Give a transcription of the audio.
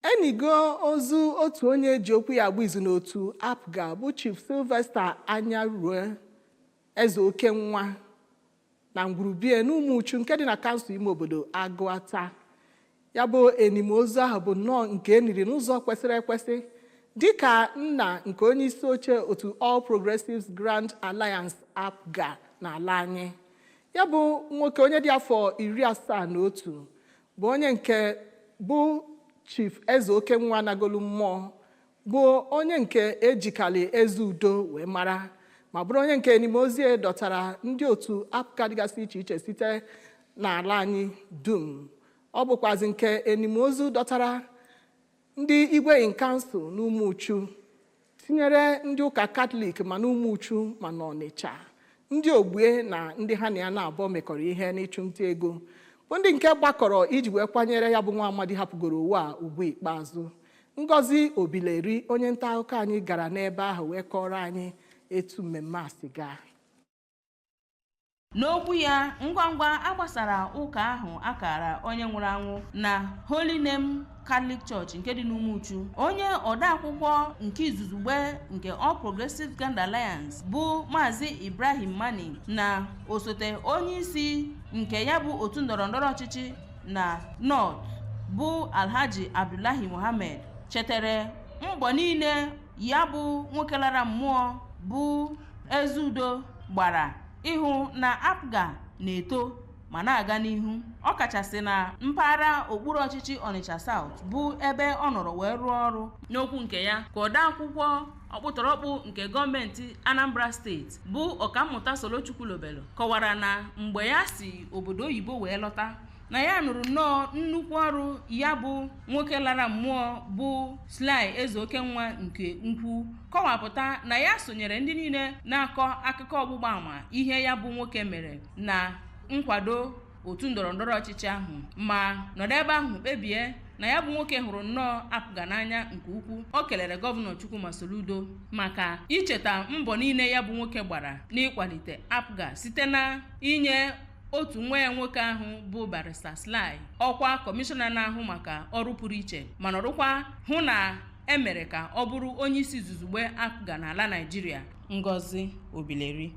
Enigo ozu otu onye ji okwu ya agba izu n'otu APGA bụ Chief Sylvester Anyarue Ezeokenwa na ngwurubie n'Ụmụchu nke dị na kansụl ime obodo Agụata. Ya bụ enimozu ahụ bụ nnọọ nke eniri n'ụzọ kwesịrị ekwesị dịka nna nke onye isi oche otu All Progressives Grand Alliance APGA n'ala anyị. Ya bụ nwoke onye dị afọ 71 bụ onye nke bụ Chief Ezeokenwa nagolu mmụọ, bụ onye nke ejikali eze udo wee mara, ma bụrụ onye nke enimozie dọtara ndị otu APGA dịgasị iche iche site n'ala anyị dum. Ọ bụkwazi nke enimozu dọtara ndị igwe in council n'Ụmụchu, tinyere ndị ụka Katọlik ma n'Ụmụchu ma n'Ọnịcha, ndị ogbue na ndị ha na ya na-abụọ mekọrọ ihe n'ịchụ nta ego, bụ ndị nke gbakọrọ iji wee kwanyere ya bụ nwa amadi hapụgoro ụwa a ugwu ikpeazụ. Ngozi Obileri, onye nta akụkọ anyị, gara n'ebe ahụ wee kọrọ anyị etu mmemme a si gaa. N'okwu ya ngwa ngwa a gbasara ụka ahụ akara onye nwụrụ anwụ na Holy Name Catholic Church nke dị n'Ụmụchu, onye odeakwụkwọ nke izuzugbe nke All Progressives Grand Alliance bụ Maazị Ibrahim Mani na osote onye isi nke ya bụ otu ndọrọndọrọ ọchịchị na North bụ Alhaji Abdullahi Mohammed chetara mbọ niile ya bụ nwoke lara mmụọ bụ Ezeudo gbara ịhụ na APGA na-eto ma na-aga n'ihu, ọkachasị na mpaghara okpuru ọchịchị Onitsha South bụ ebe ọ nọrọ wee rụọ ọrụ. N'okwu nke ya ka odeakwụkwọ ọkpụtọrọkpụ nke gọọmenti Anambra Steeti bụ Ọkammụta Solo Chukwulobelu kọwara na mgbe ya si obodo oyibo wee lọta, na ya nụrụ nnọọ nnukwu ọrụ ya bụ nwoke lara mmụọ bụ Sly Ezeokenwa nke ukwu, kọwapụta na ya sonyere ndị niile na-akọ akụkọ ọgbụgba ama ihe ya bụ nwoke mere na nkwado otu ndọrọndọrọ ọchịchị ahụ, ma nọdụ ebe ahụ kpebie na ya bụ nwoke hụrụ nnọọ APGA n'anya nke ukwuu. O kelere Gọvanọ Chukwuma Soludo maka icheta mbọ niile ya bụ nwoke gbara n'ịkwalite APGA site na inye otu nwa ya nwoke ahụ bụ Barrister Sly ọkwa kọmishọna na-ahụ maka ọrụ pụrụ iche, ma nọrụkwa hụ na emere ka ọ bụrụ onye isi izuzugbe APGA n'ala Naịjirịa. Ngozi Obileri.